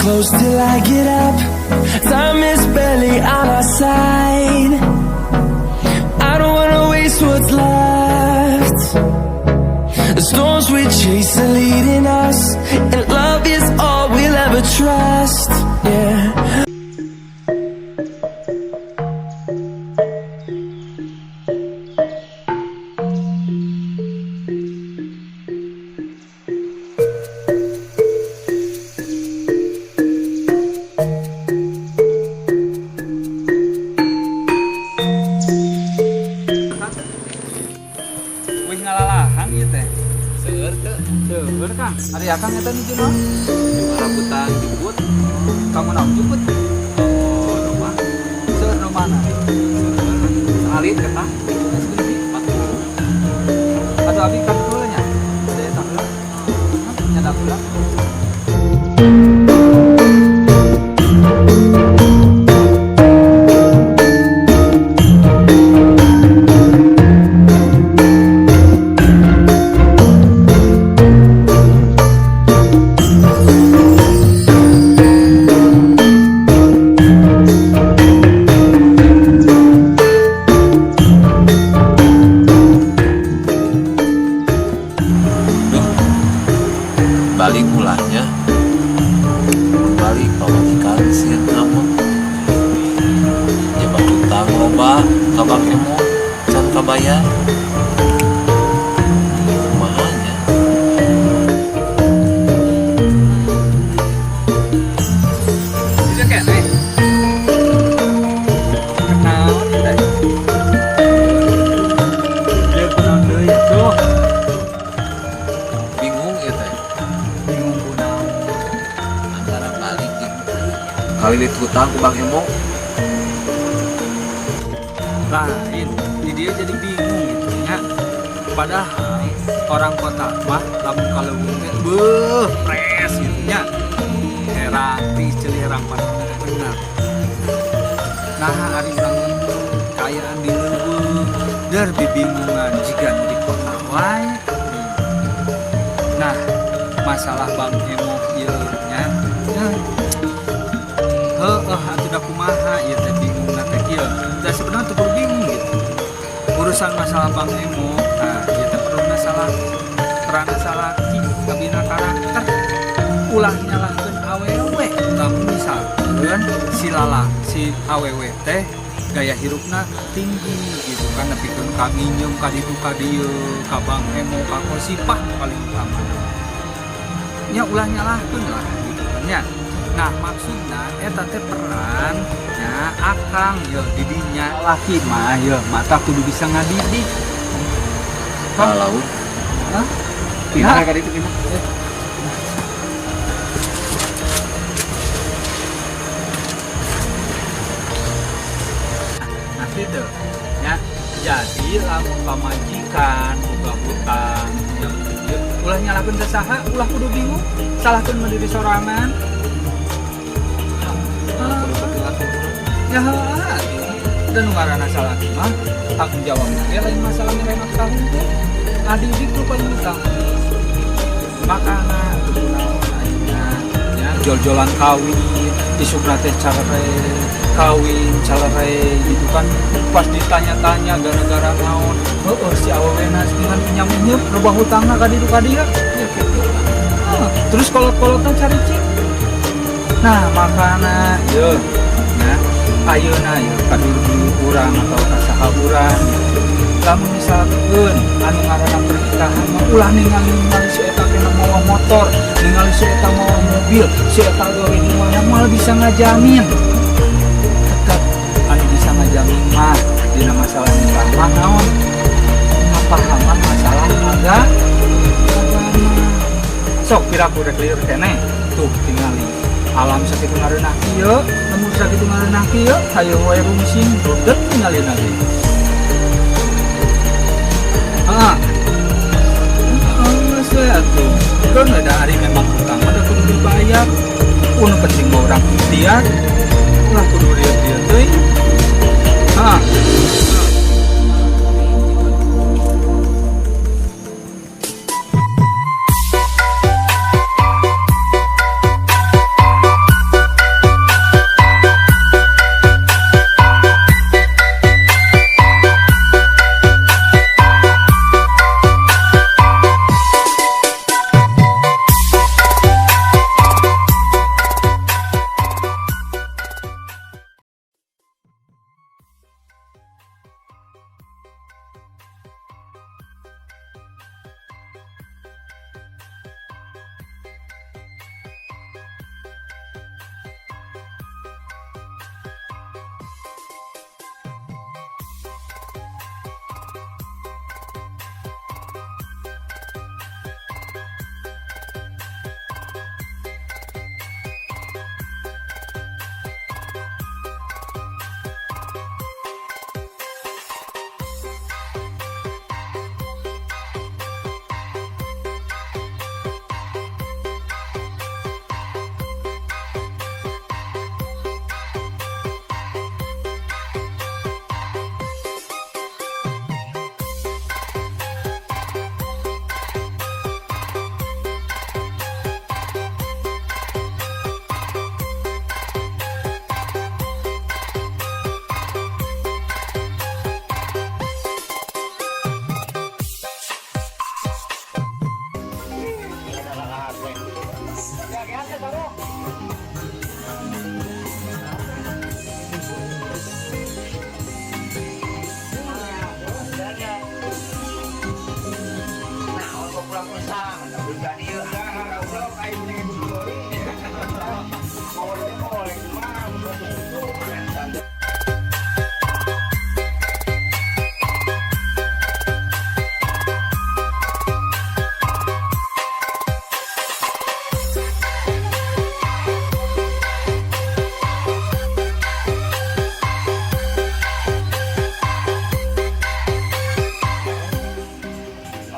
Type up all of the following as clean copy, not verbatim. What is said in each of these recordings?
Close till I get up. Time is barely on our side. I don't wanna waste what's left. The storms we chase are leading us, and love is all we'll ever trust. Yeah. Wih, ngalalahan ieu teh. Seueur teu? Seueur, Kang. Ari Akang eta nuju naon? Cuma rambutan juput. Kamu naon juput? Oh, rumah. Seueur nu mana? Seueur. Salit kata. Geus gede. 40. Atuh abi kan heula nya. Ada eta heula. Nyadak heula. Duh. Balik ulahnya. Balik pamajikan sieun ngamuk. Jebak utang loba ka Bang Emo can kabayar. Kumaha nya? Itu keneh. Kenaon ieu teh? Biar kunaon deui atuh. Bingung ieu teh. Bingung kunaon? Antara balik jeung kalilit hutang ku Bang Emo. Lain, di dia jadi bingung gitu nya. Padahal orang kota mah lamun kaleuweung teh beuh fresh gitu nya. Herang tiis ceuli herang panon teh bener. Nah, ari urang lembur kaayaan di leuweung der bibingungan jiga nu di kota wae. Nah, masalah Bang Emo ieu nya. Heueuh atuh da kumaha ieu teh bingungna teh kieu. Da sebenarnya teu kudu bingung gitu. Urusan masalah Bang Emo, nah ieu teh perluna salah peran salaki kabina karakter, ulah nyalahkeun awewe. Lamun misalkeun si lala si awewe teh gaya hirupna tinggi gitu kan, nepikeun ka nginjem ka ditu ka dieu ka Bang Emo, ka Kosipah paling utama nya, ulah nyalahkeun lah gitu kan nya. Nah, maksudna eta teh peran nya akang ye didinya laki mah ye mata kudu bisa ngadidik. Ka laut. Hah? Pindah ka ditu, pindah. Nah gitu ya, jadi lamun pamajikan boga hutang yang ieu, ulah nyalahkeun ka saha, ulah kudu bingung, salahkeun mah diri sorangan. Kudu bergerak. Ya heuh atuh. Dan nu ngaranna salaki mah tanggung jawabna ge lain masalah mere nafkah teh, ngadidik nu paling utama, makana kudu naon ayeuna nya, jol-jolan kawin, isukna teh carere kawin calere gitu kan. Pas ditanya-tanya gara-gara naon, heueuh si awewena dengan minjem-minjem, loba hutangna ka ditu ka dieu. Ya gitu lah. Ah, terus kolot-kolotna cari. Nah, makana ye nya ayeuna ye ka dulur urang atau ka saha urang gitu. Lamun misalkeun anu ngaranna pernikahan mah ulah ningali-ningali si eta teh mawa motor, ningali si eta mawa mobil, si eta gawe di mana, moal bisa ngajamin. Tetep anu bisa ngajamin mah dina masalah nikah mah naon? Kapahaman masalah agama. Sok piraku rek lieur keneh. Tuh tingali alam sakitu ngareunah kieu, lembur sakitu ngareunah kieu, hayo wae rungsing rudet tingali lagi. Ah. Geus we atuh. Keun da ari memang hutang mah da kudu dibayar. Nu penting mah urang ikhtiar. Ulah kudu lieur-lieur teuing. Ah.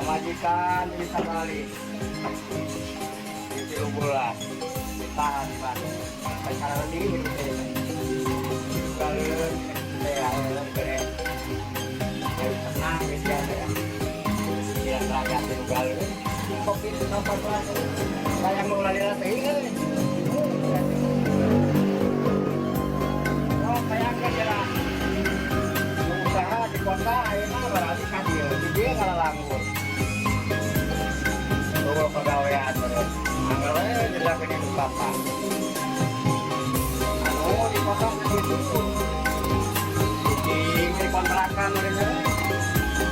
Pamajikan bisa balik di 3 bulan ditahan di Bandung secara lebih gitu. Kalau saya bere tenang gitu ya, ya rakyat di Galun covid 19 saya mau lali teh. Oh, bayangkan ya, usaha di kota ayeuna berarti ka dieu, di dieu ngalalanggur. Tunggu pegawaian terus. Angger we jelakeun ku bapak. Anu di kota begitu. Di kontrakan mereka.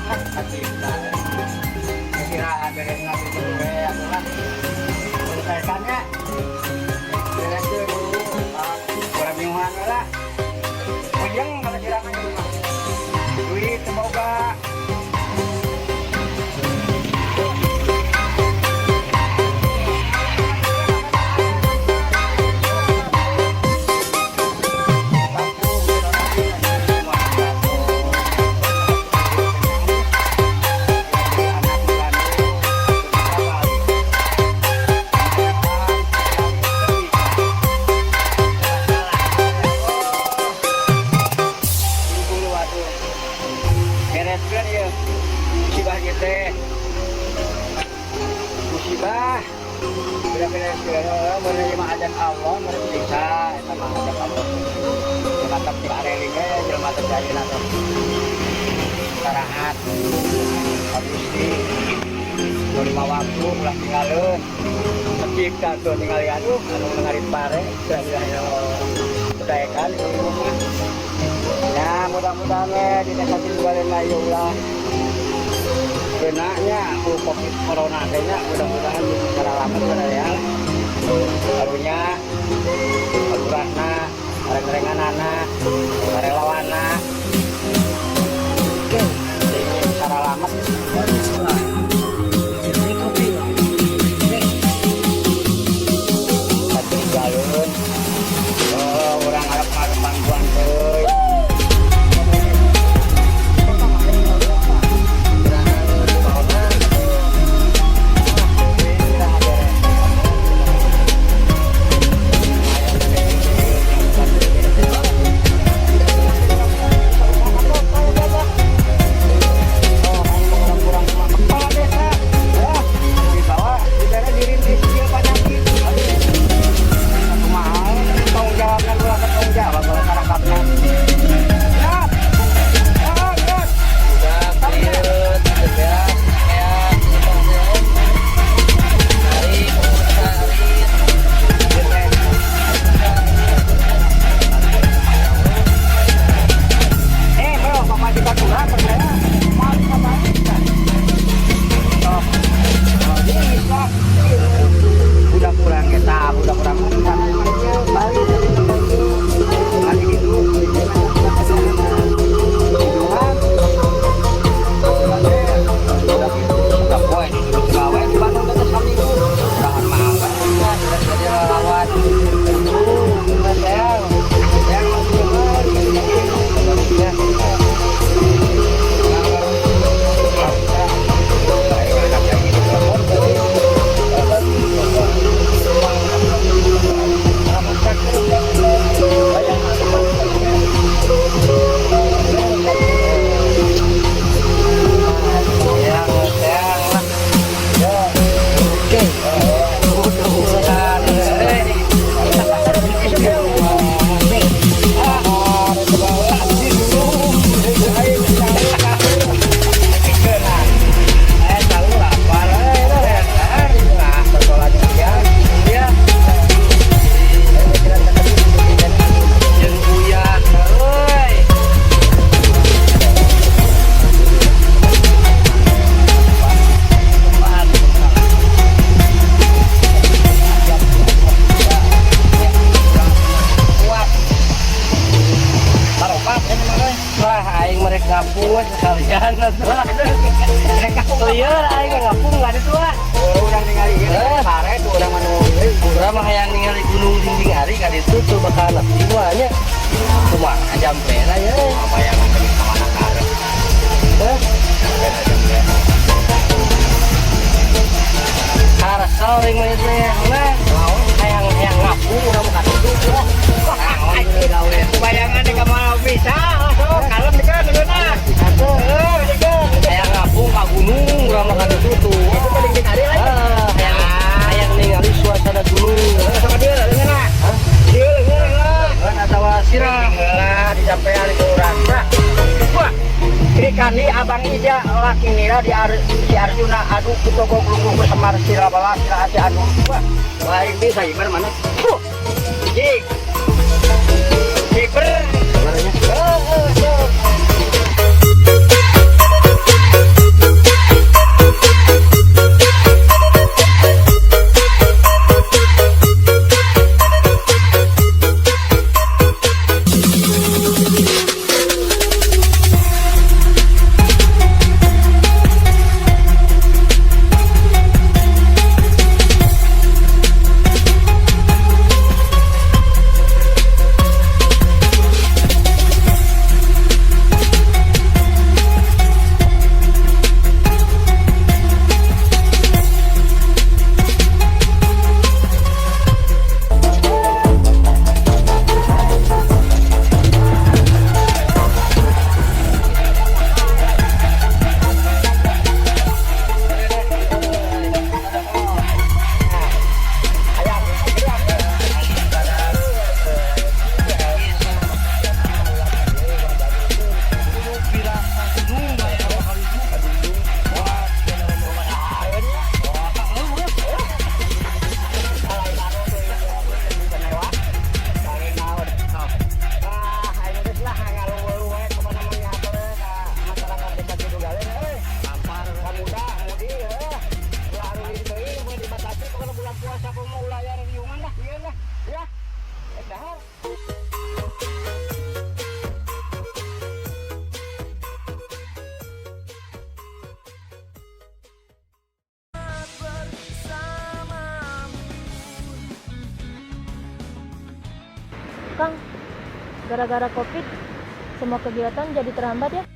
Ah, kacipta. Istirahat beres ngaji dulu we atuh lah. Selesaikannya. Beres dulu. Kurang nyuhan lah. Puyeng kalau silakan di rumah. Duit semoga. Bereskeun ieu musibah ieu teh, musibah udah bereskeun menerima azab Allah, menerima siksa eta mah azab Allah. Jelema teh areling ge, jelema teh ayeuna teh istirahat ka Gusti lima waktu, ulah tinggalin. Tercipta tuh ningali, aduh, anu ngarit pare la ilaha illallah daekan ibu mah ya. Mudah-mudahan we di desa Sindugalena ieu ulah kenanya ku covid corona teh nya. Mudah-mudahan bisa lama ya lah karunya lurahna, reng-renganana, relawana. Oke, ingin saralamet. Ini kopi. Ketinggalan. Oh, orang Arab arep bantuan teuy. Kepala desa, ya, dibawa, dibere dirintis ieu penyakit. Aduh. Kumaha tanggung jawabnya, ulah tanggung jawab masyarakatnya. Siap. Siap, siap. Udah clear, tegas, kayak hari hari. Eh, bro, pamajikan urang percaya. Mau pamajikan. Oh, oh, jadi Islam. Udah kurang kita, udah kurang balik, balik itu. Hidungan. Udah poe disuruh gawe di Bandung teh saminggu. Udahan mah ya, sudah jadi relawan. Saya yang ya. Jeung uyah euy. Wah, aing mereka ngapung sekalian atuh. Lieur aing ngapung nggak ada tua. Urang ningali ieu pare tuh urang manu. Urang mah hayang ningali gunung dinding hari ka ditu tuh bakal nepi mah nya. Kumaha jampena ya? Apa yang ka mana karep. Hah? Jampe. Aing mah teh. Nah, hayang hayang ngapung urang mah kaditu. Naon gawe. Bayangan di kamar bisa, sok kalem dikeun duluna. Heeh, dikeun. Hayang ngapung ka gunung urang mah kaditu tuh. Itu paling dinari lain. Ah, hayang hayang ningali suasana gunung. Sama dia leungeunna. Dieu leungeun. Kan atawa sirah. Heula disampean ku urang. Nah, wah. Srikandi Abang Ija laki nira di di Arjuna adu kutogong lungguh Semar sira bala sira ase anu. Wah, baik bisa gimana mana? Huh. Jig. Jiper. Heeh, sok. Kang, gara-gara Covid, semua kegiatan jadi terhambat ya.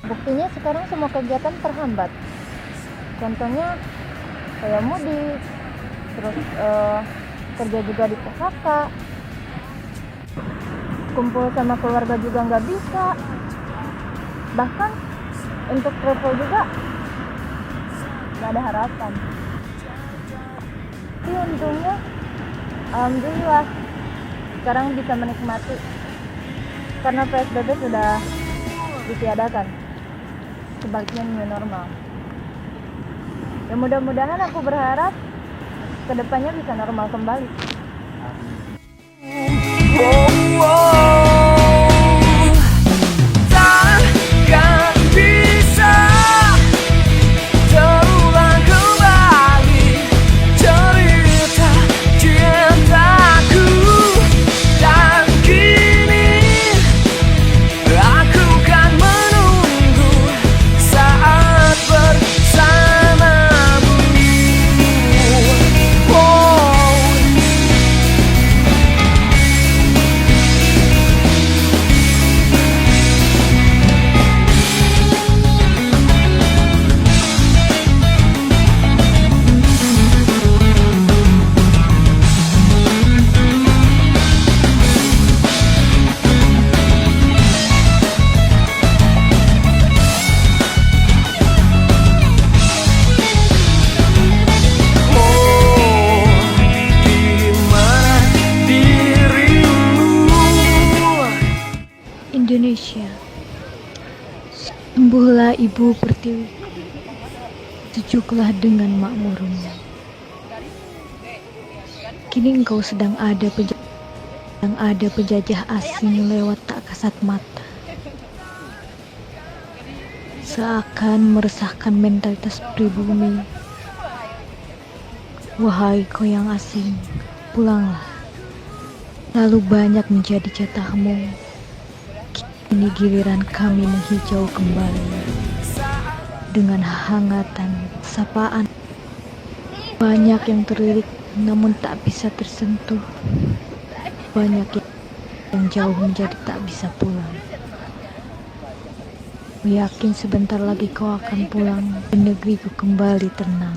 Buktinya sekarang semua kegiatan terhambat. Contohnya kayak mudik, terus kerja juga di PHK, kumpul sama keluarga juga nggak bisa. Bahkan untuk travel juga nggak ada harapan. Tapi untungnya, alhamdulillah sekarang bisa menikmati karena PSBB sudah ditiadakan, sebaliknya new normal. Ya mudah-mudahan aku berharap kedepannya bisa normal kembali. Oh, oh. Takkan bisa terulang kembali cerita cintaku. Dan kini aku kan menunggu saat bersamamu. Oh. Oh, di mana dirimu? Indonesia, sembuhlah Ibu Pertiwi, sejuklah dengan makmurmu. Kini engkau sedang ada penjajah asing lewat tak kasat mata, seakan meresahkan mentalitas pribumi. Wahai kau yang asing, pulanglah. Lalu banyak menjadi jatahmu. Kini giliran kami menghijau kembali dengan hangatan sapaan. Banyak yang terlirik namun tak bisa tersentuh. Banyak yang jauh menjadi tak bisa pulang. Yakin sebentar lagi kau akan pulang dan negeriku kembali tenang.